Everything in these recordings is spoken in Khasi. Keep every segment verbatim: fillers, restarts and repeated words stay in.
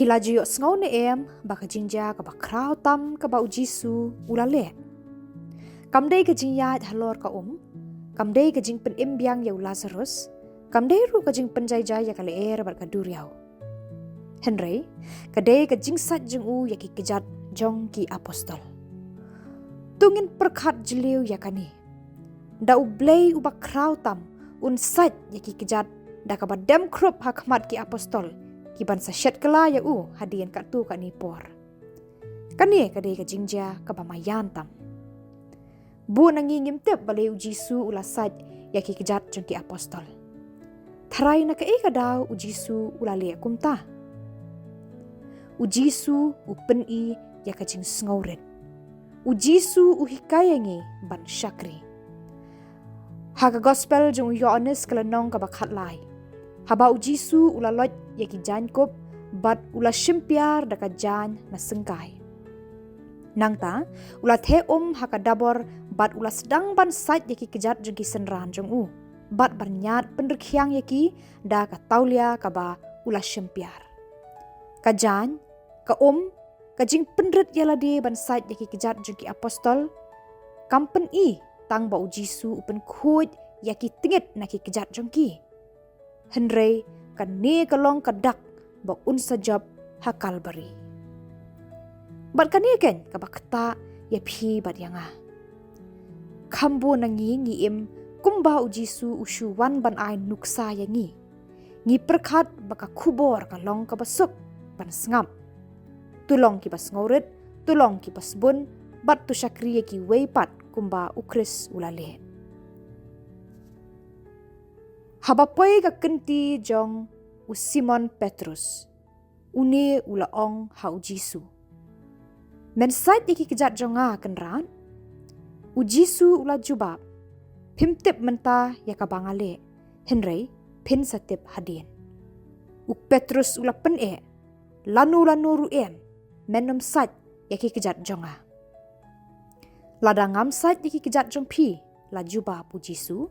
Phi la ju ïohsngew ne em ba ka jingjia kaba khraw tam kaba u Jisu u la leh? Kam dei ka jingïaid halor ka um, kam dei ka jingpynim biang ïa u Lazarus, kam dei ruh ka jingpynjaijai ïa ka lyer bad ka duriaw. Hynrei ka dei ka jingsait jong u ïa ki kjat jong ki apostol. To ngin pyrkhat jylliew ïa kane. Da U Blei uba khraw tam un sait ïa ki kjat da kaba dem khrup ha khmat ki apostol, ki ban sa shet kylla ïa u hadien katto katne por. Kane ka dei ka jingjia kaba maïan tam. Bun na ngi ngim tip balei u Jisu u la sait ïa ki kjat jong ki apostol. Tharai na kaei ka daw u Jisu u la leh kumta? U Jisu u pyni ïa ka jingsngewrit. U Jisu u hikai ïa ngi ban shakri. Ha ka gospel jong u Ïoannis ka lynnong kaba khatlai, haba u Jisu u la loit ïa ki jaiñkup bad u la shim piar da ka jaiñ na syngkai. Nangta u la theh um ha ka dabor bad u la sdang ban sait ïa ki kjat jong ki synran jong u bad ban ñiad pynrkhiang ïa ki da ka tawlia kaba u la shim piar. Ka jaiñ, ka um, ka jingpynrit ïa lade ban sait ïa ki kjat jong ki apostol kam pyni tang ba u Jisu u pynkhuid ïa ki tngit na ki kjat jong ki. Hynrei kane ka long ka dak ba un sa jop ha Kalbari. Bad kane keiñ kaba ktah ïa phi bad ïa nga. Kham bun na ngi ngi im kumba u Jisu u shu wan ban ai nuksa ïa ngi. Ngi pyrkhat ba ka khubor ka long kaba suk ban sngap. To long kiba sngewrit, to long kiba sbun, bad to shakri ïa kiwei pat kumba u Khrist u la leh. Haba poi ka kynti jong u Simon Petrus, une u la ong ha u Jisu, "Men sait ïa ki kjat jong nga, Kynrad?" U Jisu u la jubab, "Phim tip mynta ïa kaba nga leh, hynrei phin sa tip hadien." U Petrus u la pyneh, "Lano lano ruh em, men ym sait ïa ki kjat jong nga." "Lada ngam sait ïa ki kjat jong phi," la jubab u Jisu,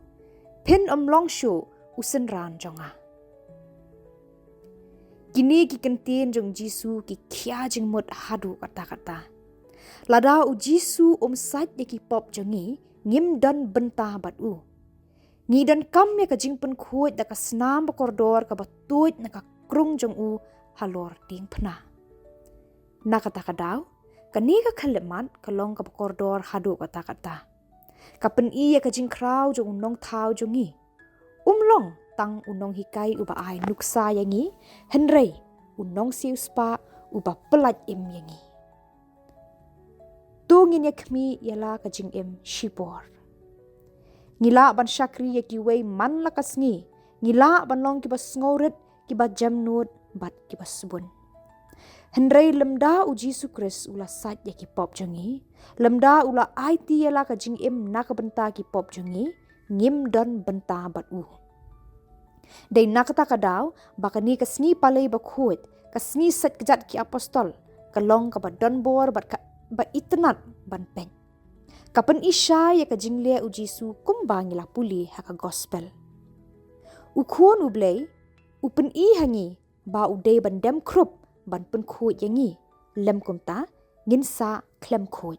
"phin ym long shuh u synran jong nga." Kine ki kyntien jong u Jisu ki khia jingmut haduh katta katta. Lada u Jisu um sait ïa ki pop jong ngi, ngim don bynta bad u. Ngi donkam ïa ka jingpynkhuid da ka snam bakordor kaba tuid na ka krung jong u halor diengphna. Na kata ka daw, kane ka khyllipmat ka long kaba kordor haduh katta katta. Ka pyni ïa ka jingkhraw jong u nongthaw jong ngi. Um long tang u nonghikai uba ai nuksa ïa ngi, hynrei u nongsiewspah uba pyllait im ïa ngi. To ngin ïa khmih ïa la ka jingim shipor. Ngi lah ban shakri ïa kiwei man la ka sngi. Ngi lah ban long kiba sngewrit, kiba jemnud, bad kiba sbun. Hynrei lymda u Jisu Khrist u la sait ïa ki pop jong ngi, lymda u la aiti ïa la ka jingim na ka bynta ki pop jong ngi, ngim don bynta bad u. Dei na kata ka daw ba kane ka sngi Palei Bakhuid, ka sngi sait kjat ki apostol, ka long kaba donbor bad kaba itynnad ban peit. Ka pyni shai ïa ka jingleh u Jisu kumba ngi la pule ha ka gospel. U Khun u Blei u pyni ha ngi ba u dei ban dem khrup ban pynkhuid ïa ngi, lym kumta ngin sah khlem khuid.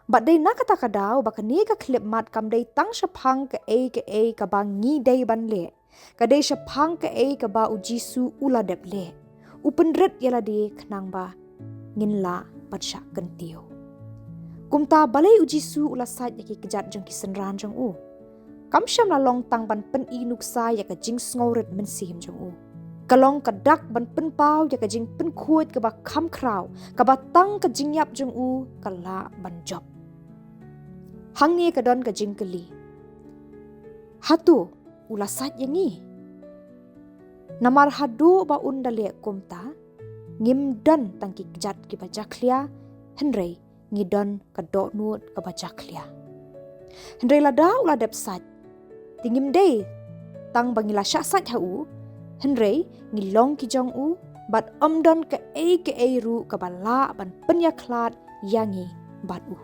Bad dei na kata ka daw ba kane ka khyllipmat kam dei tang shaphang kaei kaei kaba ngi dei ban leh. Ka dei shaphang kaei kaba u Jisu u la dep leh. U pynrit ïa lade khnang ba ngin lah ban shah kyntiew. Kumta balei u Jisu u la sait ïa ki kjat jong ki synran jong u? Kam shym la long tang ban pyni nuksa ïa ka jingsngewrit mynsiem jong u. Ka long ka dak ban pynpaw ïa ka jingpynkhuid kaba kham khraw, kaba tang ka jingïap jong u ka lah ban jop. Hangne ka don ka jingkylli. Hato u la sait ïa ngi? Namar haduh ba un da leh kumta, ngim don tang ki kjat kiba jakhlia, hynrei ngi don ka dohnud kaba jakhlia. Hynrei lada u la dep sait, te ngim dei tang ba ngi la shah sait ha u, hynrei ngi long ki jong u, bad ym don kaei kaei ruh kaba lah ban pynïakhlad ïa ngi bad u.